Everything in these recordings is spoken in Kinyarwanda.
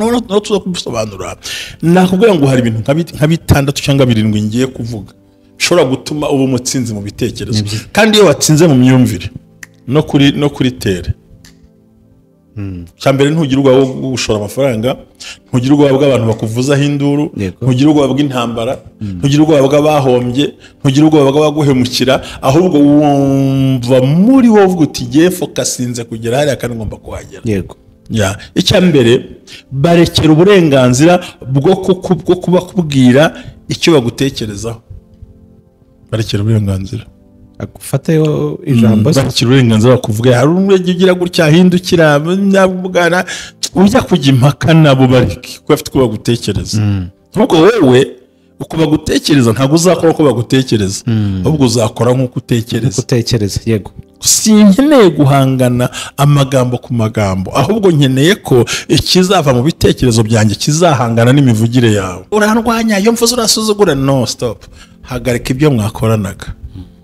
No tuza kubisobanura, nakubwira ngo hari ibintu nka bitandatu cyangwa birindwi ngiye kuvuga bishobora gutuma uba umutsinzi mu bitekerezo. Kandi iyo watsinze mu myumvire no kuri terrain, cya mbere, ntugira ubwoba bwo gushora amafaranga, ntugira ubwoba bw'abantu bakuvuzaho induru, ntugira ubwoba bw'intambara, ntugira ubwoba bw'abahombye, ntugira ubwoba bw'abaguhemukira. Ahubwo wumva muri wowe uvuga uti: "Ngiye focusinze kugera hariya kandi ngomba kuhagera." Ya, icya mbere, barekera uburenganzira bwo kubakubwira icyo bagutekerezaho. Barekera uburenganzira. Agufateho ijambo se. Barekera uburenganzira bakuvuga. Hari umwe ugira gutya, ahindukira bwana, ujya kujya impaka nabo, bareke kuko bafite uko bagutekereza. Ahubwo wowe uko bagutekereza, ntabwo uzakora uko bagutekereza, ahubwo uzakora nk'uko utekereza. Gutekereza, yego. Sinkeneye guhangana amagambo ku magambo, ahubwo nkeneye ko ikizava mu bitekerezo byanjye kizahangana n'imivugire yawe. Urandwanya, iyo mvuze urasuzugura. No, stop, hagarika ibyo mwakoranaga,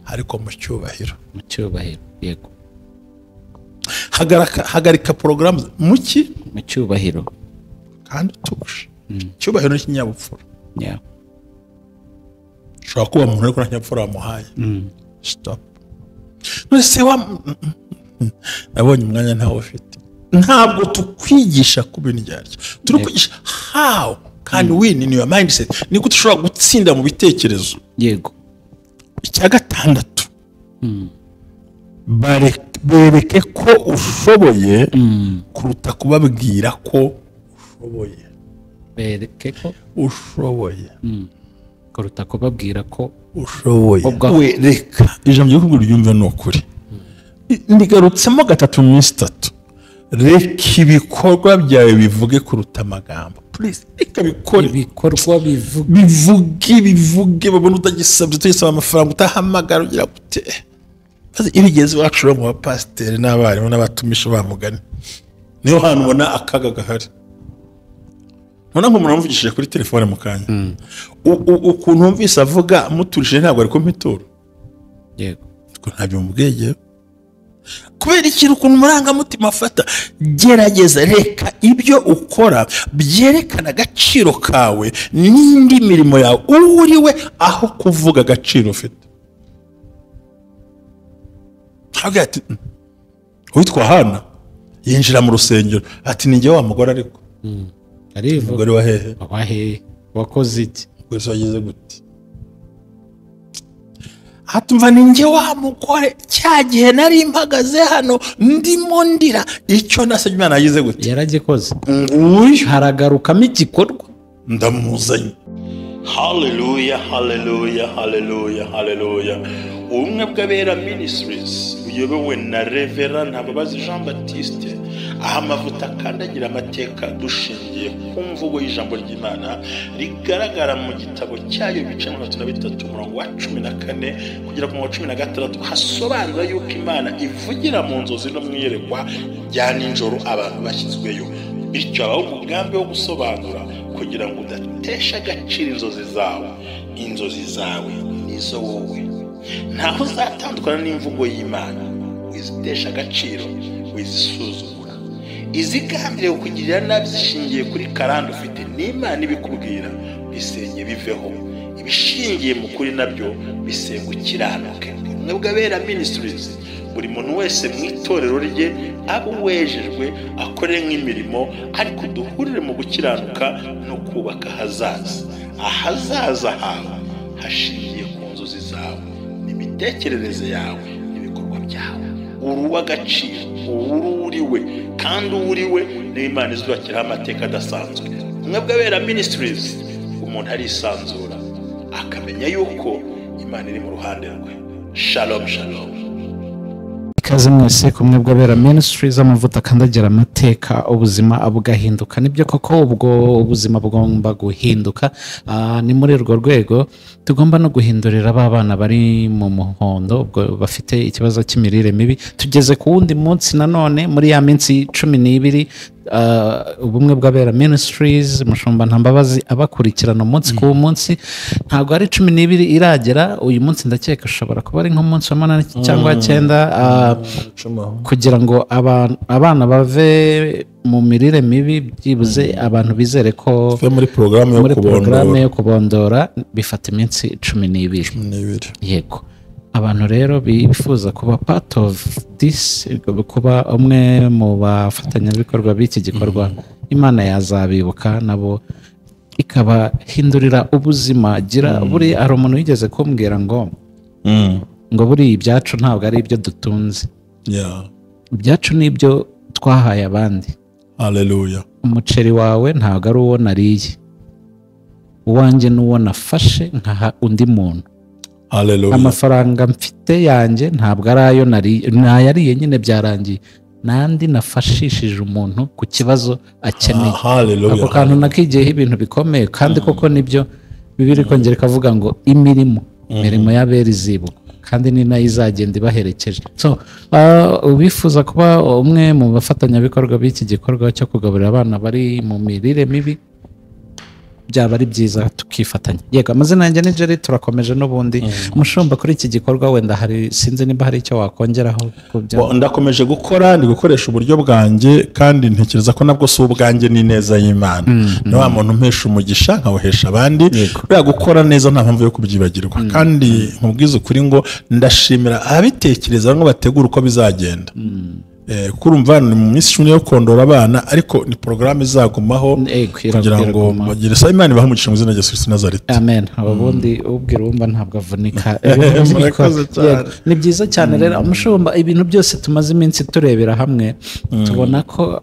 ariko mu cyubahiro. Mu cyubahiro, yego. Hagarika porogaramu mu ki? Mu cyubahiro. Kandi utuje. Icyubahiro n'ikinyabupfura. Ushobora kuba umuntu ariko nta kinyabupfura wamuhaye. Stop. None se wa nabonye umwanya ntawo ufite? Ntabwo tukwigisha kuba indyarya, turi kwigisha how can win in your mindset, ni gute ushobora gutsinda mu bitekerezo. Icya gatandatu, bereke ko ushoboye kuruta kubabwira ko ushoboye. Bereke ko ushoboye kuruta kubabwira ko ushoboye. We reka ijambo ryo kubwira uryumve, ni ukuri ndigarutsemo gatatu mu minsi 3. Reka ibikorwa byawe bivuge kuruta amagambo. Please, reka bikore. Ibikorwa bivuga. Bivuge, bivuge, babone utagisabye, utagisaba amafaranga, utahamagara ugira gute. Maze iyo bigeze iwacu rero mu bapasiteri n'abarimu n'abatumishi bamugani, niho hantu ubona akaga gahari. Ubona nk'umuntu wamuvugishije kuri telefone mu kanya, ukuntu wumvise avuga muturishije, ntabwo ari kumpa ituro. Ko ntabyo mubwiye kubera ikintu, ukuntu umurangamutima afata. Gerageza, reka ibyo ukora byerekana agaciro kawe n'indi mirimo yawe, uwo uri we, aho kuvuga agaciro ufite. Ntabwo ati uwitwa Hana yinjira mu rusengero ati: "Ni njye wa mugore." Ariko arivuga. Umugore wa hehe? Wahehe, wakoze iki? Wese wagize gute? Hatumva: "Ni njye wa mugore, cya gihe nari mpagaze hano ndimo ndira, icyo nasabye Imana yagize gute?" Yaragikoze. Nguyu. Haragarukamo igikorwa. Ndamuzanye. Haleluya, haleluya, haleluya, haleluya! Ubumwe bw'Abera Ministries buyobowe na Reverend Ntababazi Jean Baptiste, aho amavuta akandagira amateka, dushingiye ku mvugo y'ijambo ry'Imana rigaragara mu gitabo cyayo, ibice 33, umurongo wa 14 kugera ku murongo wa 16, hasobanura yuko Imana ivugira mu nzozi no mu iyerekwa rya nijoro abantu bashyizweyo. Bityo habaho umugambi wo gusobanura kugira ngo udatesha agaciro inzozi zawe. Inzozi zawe nizo wowe, ntaho uzatandukana n'imvugo y'Imana. Wizitesha agaciro, wizisuzugura. Izigambiriye kukugirira nabi zishingiye kuri karande ufite n'Imana ibikubwira, bisenye biveho. Ibishingiye mu kuri nabyo bisenga ukiranuke. Ubumwe bw'Abera Ministries, buri muntu wese mu itorero rye abe uwejejwe, akore nk'imirimo, ariko duhurire mu gukiranuka no kubaka ahazaza. Ahazaza hawe hashingiye ku nzozi zawe n'imitekerereze yawe n'ibikorwa byawe. Uri uw'agaciro, uri uriwe, kandi uwo uriwe niyo Imana izubakiraho amateka adasanzwe. Ubumwe bw'Abera Ministries, umuntu arisanzura akamenya yuko Imana iri mu ruhande rwe. Shalom, shalom. Ikaze mwese kumwe bw'Abera Ministries, amavuta akandagira amateka, ubuzima bugahinduka. Nibyo koko, ubwo ubuzima bugomba guhinduka. Ni muri urwo rwego tugomba no guhindurira ba bana bari mu muhondo, ubwo bafite ikibazo cy'imirire mibi. Tugeze ku wundi munsi nanone muri ya minsi 12. Ubumwe bw'Abera Ministries, Mushumba Ntambabazi abakurikirana umunsi ku munsi. Ntabwo ari 12 iragera uyu munsi, ndakeka ushobora kuba ari nk'umunsi wa 8 cyangwa 9, kugira ngo abana bave mu mirire mibi, byibuze abantu bizere ko muri porogaramu yo kubondora bifata iminsi 12. Yego, abantu rero bifuza kuba part of this, kuba umwe mu bafatanyabikorwa b'iki gikorwa, Imana yazabibuka nabo ikabahindurira ubuzima. Gira buri hari umuntu wigeze kumbwira ngo ngo buri ibyacu ntabwo ari ibyo dutunze, ibyacu ni ibyo twahaye abandi. Hallelujah. Umuceri wawe ntabwo ari uwo nariye, uwanjye n'uwo nafashe nkaha undi muntu. Hallelujah. Amafaranga mfite yanjye ntabwo ari ayo nariye, nayariye nyine byarangiye, nandi nafashishije umuntu ku kibazo akeneye. Ako kantu nakigiyeho ibintu bikomeye, kandi koko nibyo Bibiliya ikongera ikavuga ngo imirimo y'abera izibukwa, kandi ni nayo izagenda ibaherekeje. So ubifuza kuba umwe mu bafatanyabikorwa b'iki gikorwa cyo kugaburira abana bari mu mirire mibi, byaba ari byiza tukifatanya. Yego, amazina yanjye ni Jerry, turakomeje n'ubundi. Mushumba, kuri iki gikorwa wenda hari, sinzi niba hari icyo wakongeraho. Ndakomeje gukora, ndi gukoresha uburyo bwanjye, kandi ntekereza ko nabwo si ubwanjye, ni neza y'Imana. Ni wa muntu mpesha umugisha nkawuhesha abandi. Buriya gukora neza nta mpamvu yo kubyibagirwa. Kandi nkubwize ukuri ngo ndashimira ababitekereza ngo bategura uko bizagenda. Kurumva ni mu minsi 10 yo kondora abana, ariko ni programme izagumaho kugira ngo bagire sa Imana ibahe umugisha mu izina rya Yesu Kristo Nazareti. Amen. Ababundi ubwira wumva ntabwo avunika. Ni byiza cyane rero Mushumba, ibintu byose tumaze iminsi turebera hamwe, tubona ko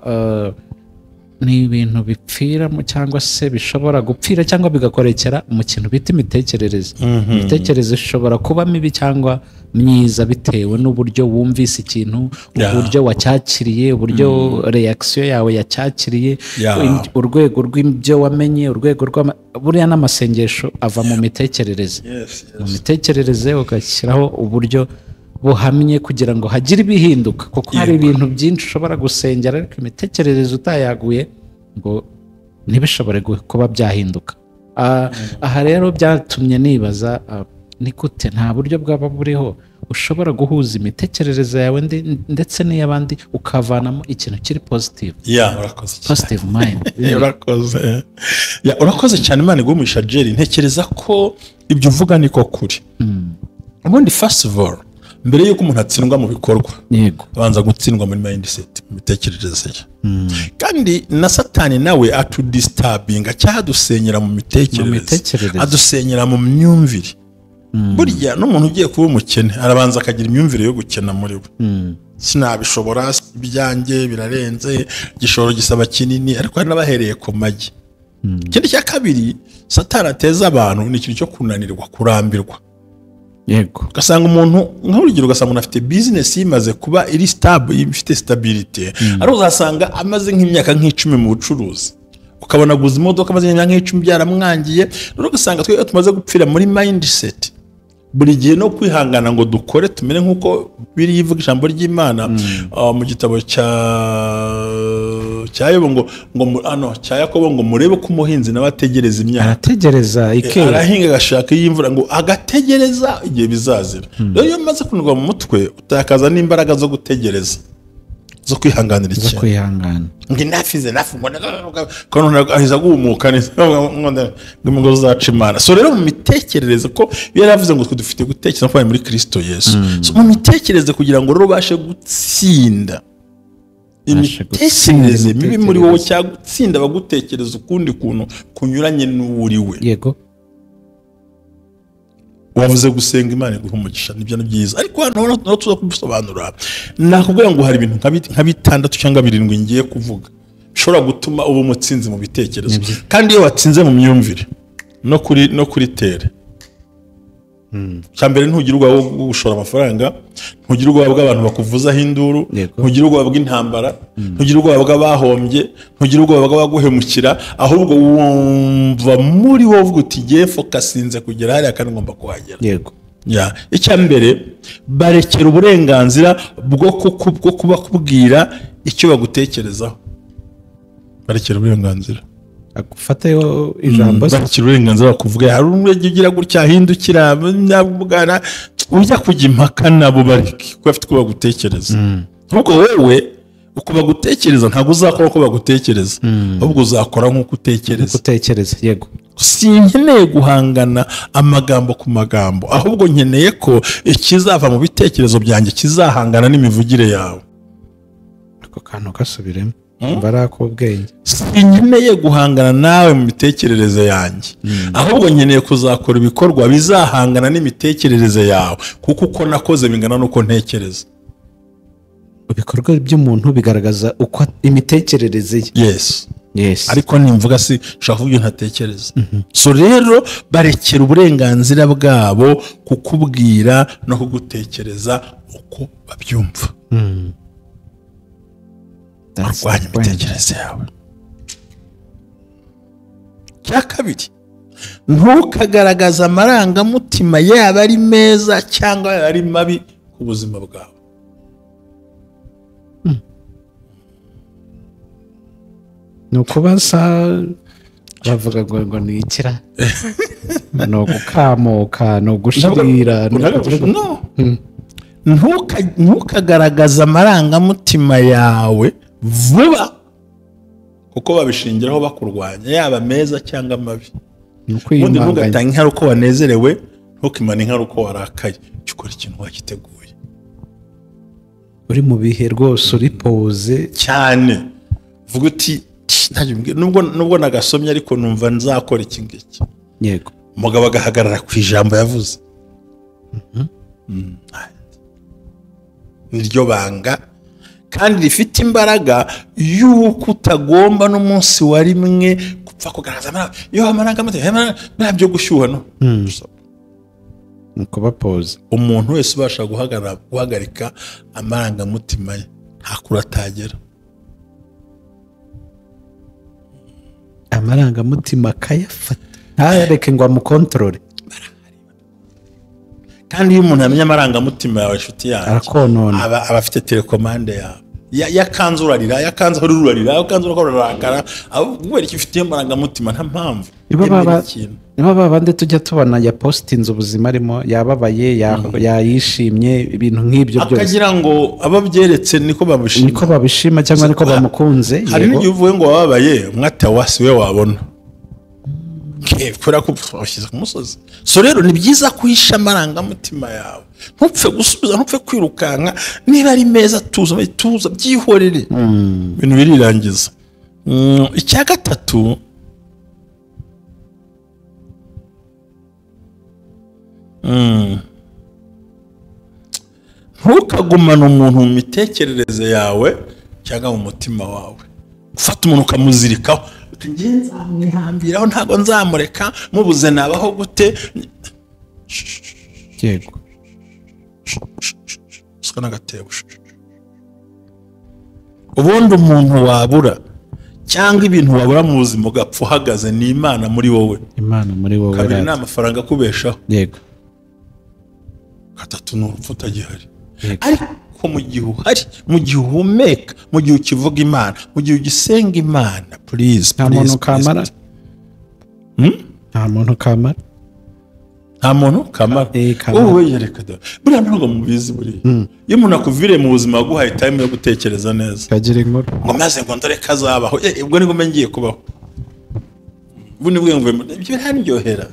ni ibintu bipfira cyangwa se bishobora gupfira cyangwa bigakorekera mu kintu bita imitekerereze. Imitekerereze ishobora kuba mibi cyangwa myiza bitewe n'uburyo wumvise ikintu, uburyo wacyakiriye, uburyo reaction yawe yacyakiriye, urwego rw'ibyo wamenye, urwego rwa buriya n'amasengesho ava mu mitekerereze. Mu mitekerereze ugashyiraho uburyo buhamye kugira ngo hagire ibihinduka, kuko hari ibintu byinshi ushobora gusengera ariko imitekerereze utayaguye ngo ntibishobore kuba byahinduka. Aha rero byatumye nibaza ni gute nta buryo bwaba buriho ushobora guhuza imitekerereze yawe ndetse n'iy'abandi ukavanamo ikintu kiri positive. Positive mind. Urakoze. Urakoze cyane, Imana iguhe umugisha Jerry. Ntekereza ko ibyo uvuga niko kuri. Ubundi first of all, mbere yuko umuntu atsindwa mu bikorwa, abanza gutsindwa muri mindset, mu mitekerereze ye. Kandi na Satani nawe atudisturbinga cyangwa adusenyera mu mitekerereze, adusenyera mu myumvire. Burya n'umuntu ugiye kuba umukene arabanza akagira imyumvire yo gukena muri we. Sinabishobora, ibyanjye birarenze, igishoro gisaba kinini, ariko hari n'abahereye ku magi. Ikindi cya kabiri Satani ateza abantu ni ikintu cyo kunanirwa, kurambirwa. Yego, ugasanga umuntu nk'urugero, ugasanga umuntu afite business imaze kuba iri stable, ifite stability, ariko uzasanga amaze nk'imyaka nk'icumi mu bucuruzi, ukabona guza imodoka amaze nk'imyaka nk'icumi byaramwangiye. Rero ugasanga twe tumaze gupfira muri mindset, buri gihe no kwihangana ngo dukore tumere nk'uko biri ivuga ijambo ry'Imana mu gitabo cya Yobu ngo ano cya Yakobo ngo murebe ko umuhinzi nawe ategereza imyaka, arategereza ikera, arahinga agashaka y'imvura ngo agategereza igihe bizazira. Rero iyo umaze kunurwa mu mutwe utakaza n'imbaraga zo gutegereza, zo kwihanganira ikintu, zo kwihangana. Ngo inafize nafu ngo ahiza guhumuka ngo zaca Imana. So rero mu mitekerereze, ko yaravuze ngo twe dufite gutekereza ko muri Kristo Yesu. So mu mitekerereze kugira ngo rero ubashe gutsinda imitekerereze mibi muri wowe, cyangwa gutsinda abagutekereza ukundi kuntu kunyuranye n'uri we. Yego, wavuze gusenga Imana iguha umugisha, nibyo ni byiza, ariko hano naho tuza kubisobanura. Nakubwira ngo hari ibintu nka 6 cyangwa 7 ngiye kuvuga bishobora gutuma uba umutsinzi mu bitekerezo. Kandi iyo watsinze mu myumvire no kuri tere, cyambere ntugira ubwoba bwo gushora amafaranga, ntugira ubwoba bw'abantu bakuvuzaho induru, ntugira ubwoba bw'intambara, ntugira ubwoba bw'abahombye, ntugira ubwoba bw'abaguhemukira, ahubwo wumva muri wowe uvuga uti ngiye fokasinze kugera hariya kandi ngomba kuhagera. Yego. Icya mbere, barekera uburenganzira bwo kubakubwira icyo bagutekerezaho. Barekera uburenganzira agufateyo ijambo. Barekera uburenganzira bakuvuga. Hari umwe ugira gutya ahindukira bwana, ujya kujya impaka nabo bareke kuko bafite uko bagutekereza. Ahubwo wowe uko bagutekereza ntabwo uzakora uko bagutekereza, ahubwo uzakora nk'uko utekereza. Utekereza, yego. Sinkeneye guhangana amagambo ku magambo, ahubwo nkeneye ko ikizava mu bitekerezo byanjye kizahangana n'imivugire yawe. Ako kantu gasubiremo barakubwenge. Sinkeneye guhangana nawe mu mitekerereze yanjye, ahubwo nkeneye kuzakora ibikorwa bizahangana n'imitekerereze yawe, kuko uko nakoze bingana n'uko ntekereza. Ibikorwa by'umuntu bigaragaza uko imitekerereze ye. Yes. Yes. Ariko nimvuga si ushaka kuvuga ntatekereza. So rero barekera uburenganzira bwabo kukubwira no kugutekereza uko babyumva. Barwanya imitekerereze yawe. Cya kabiri, ntukagaragaza amarangamutima yaba ari meza cyangwa yaba ari mabi ku buzima bwawe. Ni ukubasa bavuga ngo ni ikira, ni ugukamuka, ni ugushirira. Ntukagaragaza amarangamutima yawe vuba, kuko babishingiraho bakurwanya, yaba meza cyangwa mabi. Ubundi ntugatanga inkari uko wanezerewe, ntukimane inkari uko warakaye. Jya ukora ikintu wagiteguye, uri mu bihe rwose, uri poze cyane. Vuga uti nubwo nagasomye ariko numva nzakora iki ngiki. Yego. Umugabo agahagarara ku ijambo yavuze. Niryo banga kandi rifite imbaraga y'uko utagomba n'umunsi wa rimwe gupfa kugaragaza iyo amarangamutima byo gushyuha no kuba pose. Umuntu wese ubasha guhagarika amarangamutima ye nta kure atagera. Amarangamutima akayafata ntareke ngo amukontorore. Kandi iyo umuntu amenya amarangamutima yawe, inshuti yanjye, arakonona. Aba afite telekomande yawe. Yakanze urarira, yakanze urarira, yakanze urarakara, kubera icyo ufitiye amarangamutima nta mpamvu. Niba babandi tujya tubona ya postinze ubuzima arimo, yababaye, yayishimye, ibintu nk'ibyo byose, akagira ngo ababyeretse niko babishima, niko babishima cyangwa niko bamukunze. Hari n'igihe uvuye ngo wababaye, umwata wasi we wabona kubera ko washyize ku musozi. So rero ni byiza kuhisha amarangamutima yawe, ntupfe gusubiza, ntupfe kwirukanka. Niba ari meza tuza, tuza byihorere, ibintu birirangiza. Icya gatatu, ntukagumane umuntu mu mitekerereze yawe cyangwa mu mutima wawe. Gufata umuntu ukamuzirikaho, uti ngiye nzamwihambiraho, ntabwo nzamureka, mubuze nabaho gute. Yego. Usa n'agatebo. Ubundi umuntu wabura cyangwa ibintu wabura mu buzima ugapfa uhagaze ni Imana muri wowe. Imana muri wowe. Kabiri ni amafaranga akubeshaho. Yego. Gatatu ni urupfu utagihari. Ariko mu gihe uhari, mu gihe uhumeka, mu gihe ukivuga Imana, mu gihe ugisenga Imana, please, nta muntu kamara. Nta muntu kamara. Nta muntu kamara. Wowe yereka da. Buriya ntabwo mubizi buriya. Iyo umuntu akuviriye mu buzima aguhaye time yo gutekereza neza. Kagira inkuru. Ngo maze ngo ndore kazabaho. Ubwo nibwo ngiye kubaho. Ubu nibwo mvuye ibyo birandyohera.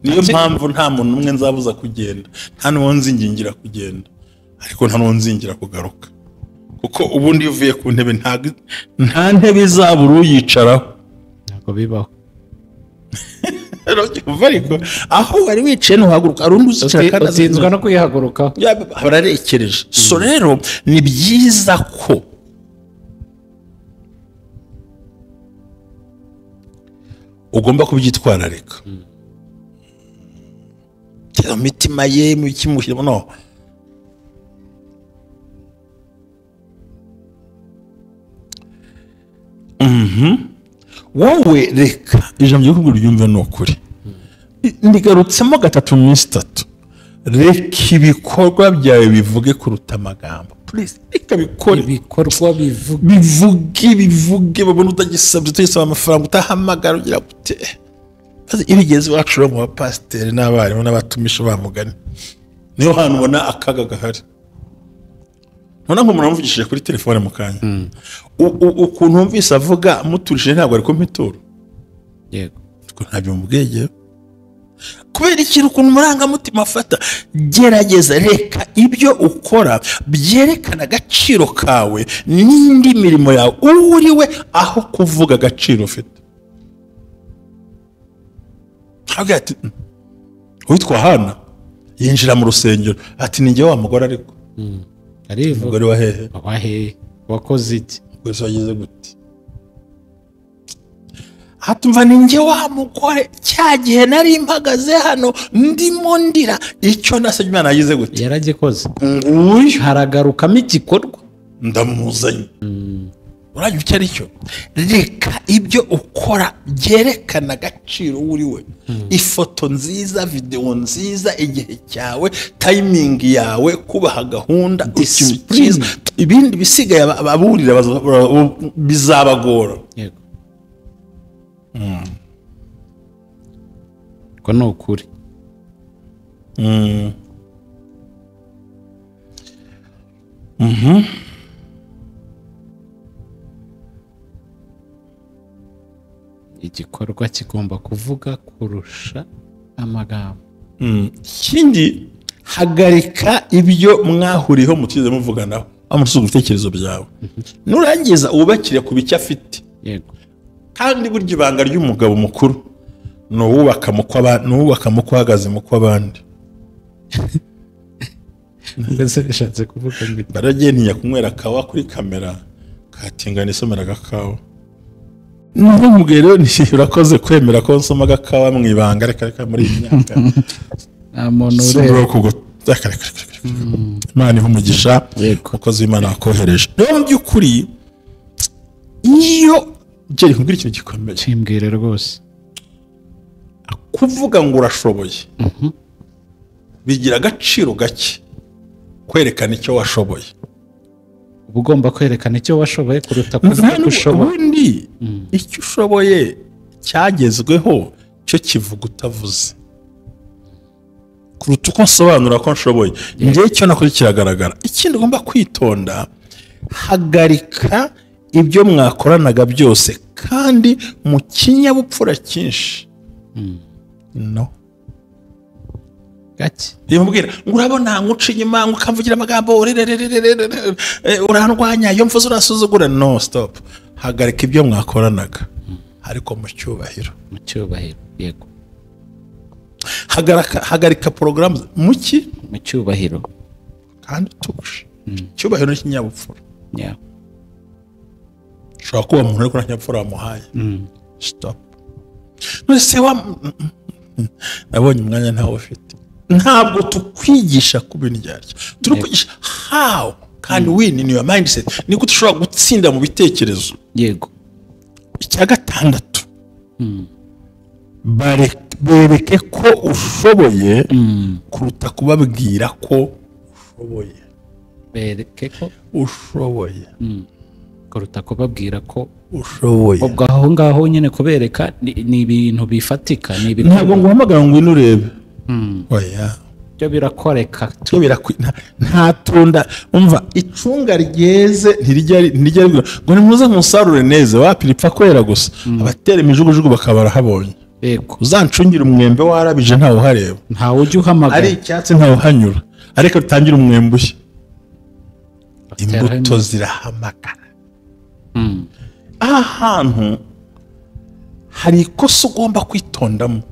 Niyo mpamvu nta muntu umwe nzabuza kugenda, nta n'uwo nzingingira kugenda, ariko nta n'uwo nzingira kugaruka. Kuko ubundi iyo uvuye ku ntebe nta ntebe izabura uyicaraho. Ntabwo bibaho. Ariko aho wari wicaye ntuhaguruka, hari undi uzicara kandi utinzwa no kuyihagurukaho. Bararekereje. So rero ni byiza ko ugomba kubyitwararika. Mitima ye mu kimushyiramo no. Wowe reka ijambo ryo kubwira uryumve ni ukuri. Ndigarutsemo gatatu mu minsi itatu. Reka ibikorwa byawe bivuge kuruta amagambo. Please, reka bikore. Ibikorwa bivuge. Bivuge babone utagisabye, utagisaba amafaranga, utahamagara ugira gute. Maze iyo ugeze iwacu rero mu bapasiteri n'abarimu n'abatumishi bamugani, niho hantu ubona akaga gahari. None nk'umuntu wamvugishije kuri telefone mu kanya, ukuntu wumvise avuga muturishije ntabwo ari kumpa ituro. Yego. Ntabyo mubwenge. Kubera ikintu ukuntu umurangamutima afata, gerageza reka ibyo ukora byerekana agaciro kawe n'indi mirimo yawe uriwe, aho kuvuga agaciro ufite. Ati uwitwa Hana yinjira mu rusengero ati ni njye wa mugore, ariko umugore wa hehe? Wa hehe? Wakoze iki? Gusa wagize gute? Hatumva ni njye wa mugore, cya gihe nari mpagaze hano ndimo ndira, icyo nasabye Imana yagize gute? Yaragikoze. Nguyu haragarukamo igikorwa, ndamuzanye. Urajya icyo ari cyo. Reka ibyo ukora byerekana agaciro uriwe. Ifoto nziza, video nziza, igihe cyawe, timing yawe, kubaha gahunda, discipline, ibindi bisigaye ababurira bizabagora. Yego. Ko ni ukuri. Igikorwa kigomba kuvuga kurusha amagambo. Ikindi, hagarika ibyo mwahuriyeho mutize muvuganaho, amusubiza ibitekerezo byawe. Nurangiza wubakire ku bicyo afite. Yego. Kandi burya ibanga ry'umugabo mukuru ni uwubaka mu ko ahagaze mu kw'abandi. Mbese bishatse kuvuga ngo baragiye ntinya kunywera kawa kuri kamera, katingana isomera agakawa. N'umubwiye rero urakoze kwemera ko nsoma agakawa mu ibanga, reka reka muri iyi myaka. Nta muntu ureba. Imana ihe umugisha, umukozi w'Imana wakohereje. Rero mu by'ukuri iyo Jerry nkubwira ikintu gikomeye. Kimbwire rwose. Kuvuga ngo urashoboye bigira agaciro gake kwerekana icyo washoboye. Uba ugomba kwerekana icyo washoboye kuruta kuvuga ko ushoboye. Ubundi icyo ushoboye cyagezweho cyo kivuga utavuze, kuruta uko nsobanura ko nshoboye. Njye icyo nakoze kiragaragara. Ikindi ugomba kwitonda, hagarika ibyo mwakoranaga byose kandi mu kinyabupfura cyinshi. No. Gake. Yamubwira ngo urabona nguca inyuma ngo ukamvugira amagambo urandwanya, iyo mvuze urasuzugura. No, stop. Hagarika ibyo mwakoranaga ariko mu cyubahiro. Mu cyubahiro, yego. Hagarika porogaramu mu ki? Mu cyubahiro. Kandi utuje. Icyubahiro n'ikinyabupfura. Yeah. Ushobora kuba umuntu ariko nta kinyabupfura wamuhaye. Stop. None se wa nabonye umwanya ntawo ufite. Ntabwo tukwigisha kuba indyarya, turi kwigisha how can win in your mindset. Ni gute ushobora gutsinda mu bitekerezo. Yego. Icya gatandatu, bereke ko ushoboye kuruta kubabwira ko ushoboye. Bereke ko ushoboye kuruta kubabwira ko ushoboye. Ubwo aho ngaho nyine kubereka ni ibintu bifatika, ni ibikorwa. Ntabwo nguhamagara ngo ngwino urebe. Oya. Byo birakoreka. Byo nta tunda. Umva icunga ryeze ntirijya ngo nimuze musarure neza, wapi ripfa kwera gusa. Abatera imijugujugu bakaba barahabonye. Yego. Uzancungira umwembe warabije ntawe uhareba. Ntawe ujya uhamagara. Ari icyatsi ntawe uhanyura. Ariko rutangira umwembe ushya. Imbuto zirahamagara. Aha hantu hari ikosa ugomba kwitondamo.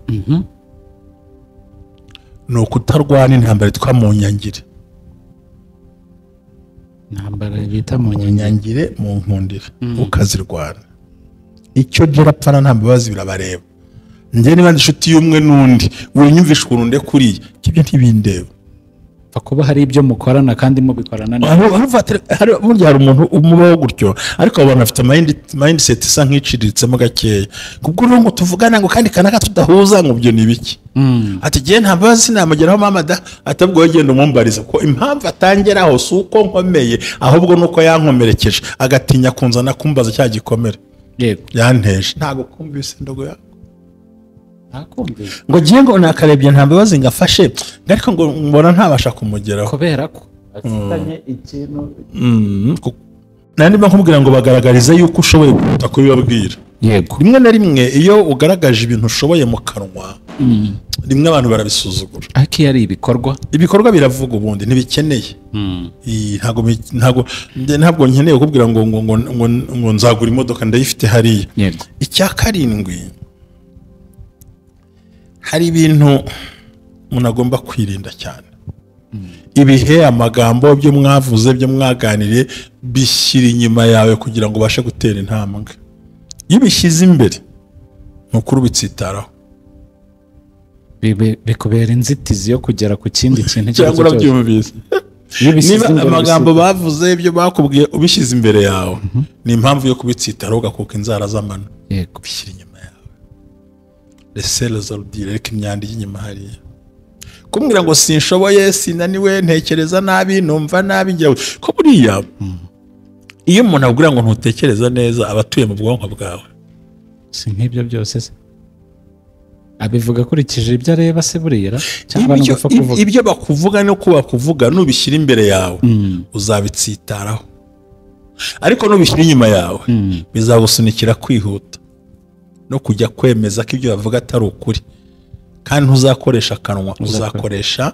Ni ukutarwana intambara yitwa mu nyangire. Intambara bita mu nyangire, mu nkundire, ukazirwana. Icyo gerapfana nta mbabazi birabareba. Njye niba inshuti y'umwe n'undi, winyumvisha ukuntu nde kuriya, ibyo ntibindeba. Kuba hari ibyo mukorana kandi mubikorana neza. Burya hari umuntu umubaho gutyo, ariko abo bantu bafite mindset isa nk'iciriritse gakeya, kubwo urumva ngo tuvugana ngo kandi kanaka tudahuza, ngo ibyo ni ibiki? Ati gihe nta mbabazi sinamugeraho mama da, atabwo genda umumbariza ko impamvu atangeraho si uko nkomeye, ahubwo nuko yankomerekeje agatinya kunzana kumbaza cya gikomere. Yego. Yanteje. Ntago kumvise ndogo ya Ntakumvise. Ngo giye ngo nakarebye nta mbabazi ngafashe, ariko ngo mbona ntabasha kumugeraho kubera ko afitanye ikintu. Nandi bakubwira ngo bagaragarize yuko ushoboye kuruta kubibabwira. Yego. Rimwe na rimwe iyo ugaragaje ibintu ushoboye mu kanwa, rimwe abantu barabisuzugura. Ariko iyo ari ibikorwa, ibikorwa biravuga ubundi ntibikeneye. Ntabwo nkeneye kukubwira ngo ngo ngo ngo nzagura imodoka, ndayifite hariya. Yego. Icya karindwi, hari ibintu umuntu agomba kwirinda cyane. Ibihe, amagambo, byo mwavuze, byo mwaganiriye, bishyira inyuma yawe kugira ngo ubashe gutera intambwe. Iyo ubishyize imbere ni ukuri ubitsitaraho, bikubera inzitizi yo kugera ku kindi kintu. Cyangwa urabyumvise, niba amagambo bavuze, ibyo bakubwiye, ubishyize imbere yawe, ni impamvu yo kubitsitaraho ugakuka inzara z'amano. Yego. Bishyira inyuma yawe, laissez les, reka imyanda ijya inyuma hariya. Kumbwira ngo sinshoboye, sinaniwe, ntekereza nabi, numva nabi, ngira ko buriya iyo umuntu akubwira ngo ntutekereza neza, aba atuye mu bwonko bwawe. Si nk'ibyo byose se abivuga akurikije ibyo areba se buriya, cyangwa Ibyo n'ugupfa kuvuga? Ibyo bakuvuga no ko bakuvuga, nubishyira imbere yawe uzabitsitaraho, ariko nubishyira inyuma yawe bizagusunikira kwihuta no kujya kwemeza ko ibyo bavuga atari ukuri, kandi ntuzakoresha akanwa, uzakoresha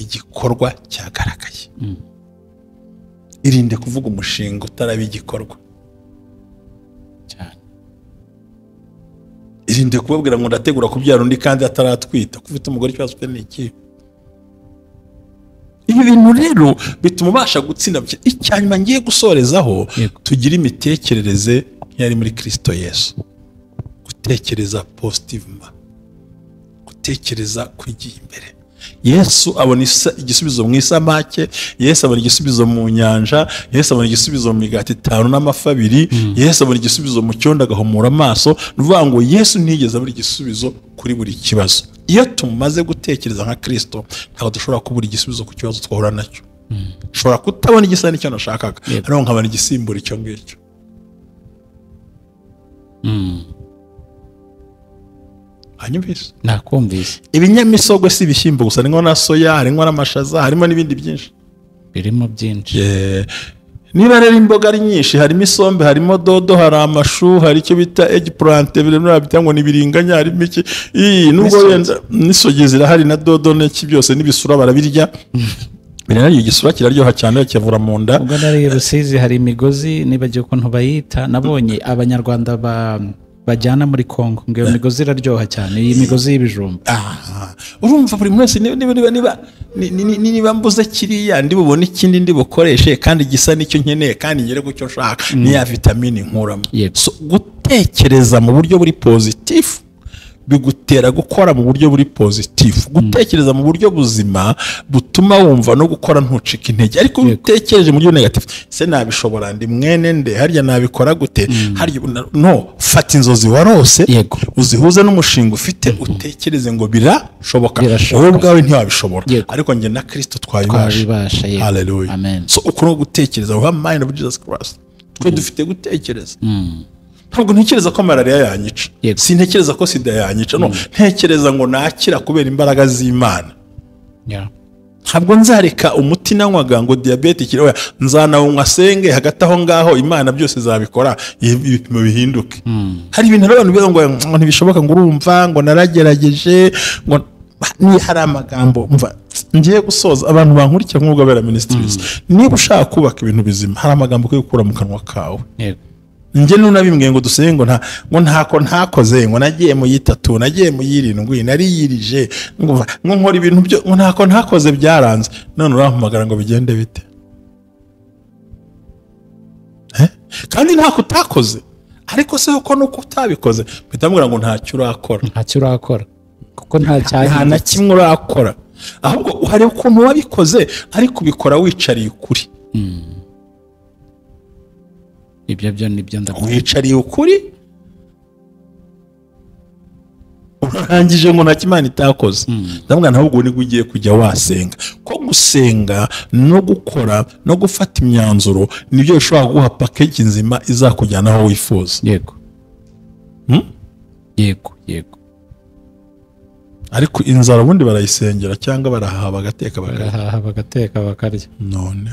igikorwa cyagaragaye. Irinde kuvuga umushinga utaraba igikorwa. Cyane. Irinde kubabwira ngo ndategura kubyara undi kandi ataratwita, ko ufite umugore ikibazo ufite ni iki. Ibi bintu rero bituma ubasha gutsinda. Icyanyuma ngiye gusorezaho, Yego. tugire imitekerereze nk'iyari muri Kristo Yesu, gutekereza positivement, gutekereza kwigiye imbere. Yesu abona igisubizo mu isamake, Yesu abona igisubizo mu nyanja, Yesu abona igisubizo mu migati 5 n'amafi 2, Yesu abona igisubizo mu cyondo agahumura amaso. Ni ukuvuga ngo Yesu ntiyigeze abura igisubizo kuri buri kibazo. Iyo tumaze gutekereza nka Kristo, ntabwo dushobora kubura igisubizo ku kibazo twahura nacyo. Ushobora kutabona igisa n'icyo nashakaga, ariko nkabona igisimbura icyo ngicyo. Hanyumvise? Nakumvise. Ibinyamisogwe si ibishyimbo gusa, harimo na soya, harimo n'amashaza, harimo n'ibindi byinshi. Birimo byinshi. Niba rero imboga ari nyinshi, harimo isombe, harimo dodo, hari amashu, hari icyo bita eggplant, birimo bita ngo ni biringanya, harimo iki, nubwo N'isogi. wenda n'isogi zirahari na dodo n'iki byose, n'ibisura barabirya. Biraryo, igisura kiraryoha cyane, kivura mu nda. Ubwo nari i Rusizi hari imigozi, nibagiwe ukuntu bayita, nabonye abanyarwanda bajyana muri Kongo, ngo iyo migozi iraryoha cyane, iyi migozi y'ibijumba. Urumva buri wese, niba mbuze kiriya, ndi bubone ikindi ndi bukoreshe kandi gisa n'icyo nkeneye, kandi ngere ku cyo nshaka, ni ya vitamini nkuramo. Yego. So, gutekereza mu buryo buri positif bigutera gukora mu buryo buri positif. Gutekereza mu buryo buzima butuma wumva no gukora ntucika intege, ariko iyo utekereje mu buryo negatif, se nabishobora, ndi mwene nde, harya nabikora gute, harya no fata inzozi warose, uzihuze n'umushinga ufite, utekereze ngo birashoboka. Birashoboka. Wowe ubwawe ntiwabishobora, ariko njye na Kristo twabibasha. Twabibasha, yego. Hallelujah. Amen. So uku ni gutekereza, we have mind of Jesus Christ. Twe dufite gutekereza. Ntabwo ntekereza ko malariya yanyica, sintekereza ko sida yanyica, no ntekereza ngo nakira kubera imbaraga z'Imana. Ntabwo nzareka umuti nanywaga ngo diyabete ikire, oya, nzanawunywa senge, hagati aho ngaho Imana byose izabikora, ibipimo bihinduke. Hari ibintu rero abantu bibaza ngo ntibishoboka, ngo urumva ngo naragerageje, ngo ni hari amagambo mva ngiye gusoza. Abantu bankurikira nk'ubwo Bera Ministries, niba ushaka kubaka ibintu bizima, hari amagambo ukwiye gukura mu kanwa kawe. Njye nunabimbwiye ngo dusenge, ngo nta, ngo ntako ntakoze, ngo nagiye mu yitatu, nagiye mu yirindwi, nariyirije, ngo nkora ibintu byo, ngo ntako ntakoze byaranze, none urampamagara ngo bigende bite? Kandi ntako utakoze, ariko se ko nuko utabikoze mpita mbwira ngo ntacyo urakora. Ntacyo urakora kuko nta Nta na cyahindutse. kimwe urakora. Ahubwo hari ukuntu wabikoze ariko ubikora wicariye ukuri. Ibyo byo nibyo ndavuga. Wicariye ukuri urangije ngo nta Imana itakoze. Ndavuga ntabwo nibwo ugiye kujya wasenga, ko gusenga no gukora no gufata imyanzuro nibyo bishobora kuguha package nzima izakujyana aho wifuza. Yego. Yego, yego. Ariko inzara ubundi barayisengera cyangwa barahaha bagateka bakarya. Barahaha bagateka bakarya. None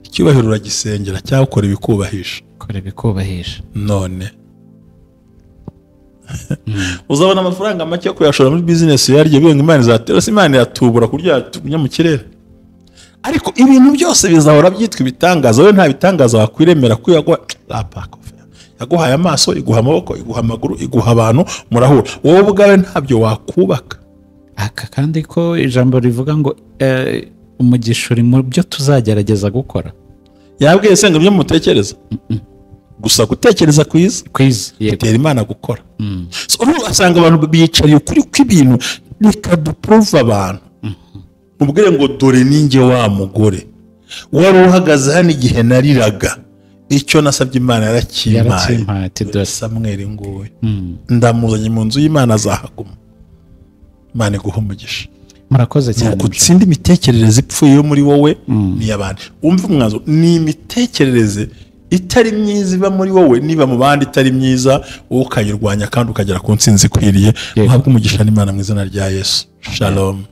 icyubahiro uragisengera cyangwa ukora ibikubahisha. Ukora ibikubahisha. None uzabona amafaranga make yo kuyashora muri business yaryo, biyo ngo Imana izatera, se Imana iratubura kurya yatubunye mu kirere. Ariko ibintu byose bizahora byitwa ibitangaza, wowe nta bitangaza wakwiremera ko yaguhaye amaso, iguha amaboko, iguha amaguru, iguha abantu, murahura. Wowe ubwawe ntabyo wakubaka. Aka kandi ko ijambo rivuga ngo umugisha uri mu byo tuzagerageza gukora. Yabwiye se ngo ibyo mutekereza gusa gutekereza kwiza kwiza gutera Imana gukora. So asanga abantu biyicariye ukuri kw'ibintu, reka duprove abantu. Mubwire ngo dore ninjye wa mugore wari uhagaze hano igihe nariraga, icyo nasabye Imana yarakimpaye. Samweli nguwe ndamuzanye mu nzu y'Imana azahaguma. Imana iguha umugisha. Murakoze cyane. Gutsinda imitekerereze ipfuye yo muri wowe n'iy'abandi. Umva umwanzuro ni imitekerereze itari myiza iba muri wowe, niba mu bandi itari myiza wowe ukayirwanya kandi ukagera ku ntsinzi ikwiriye. Uhabwe umugisha n'Imana mu izina rya Yesu. Shalom.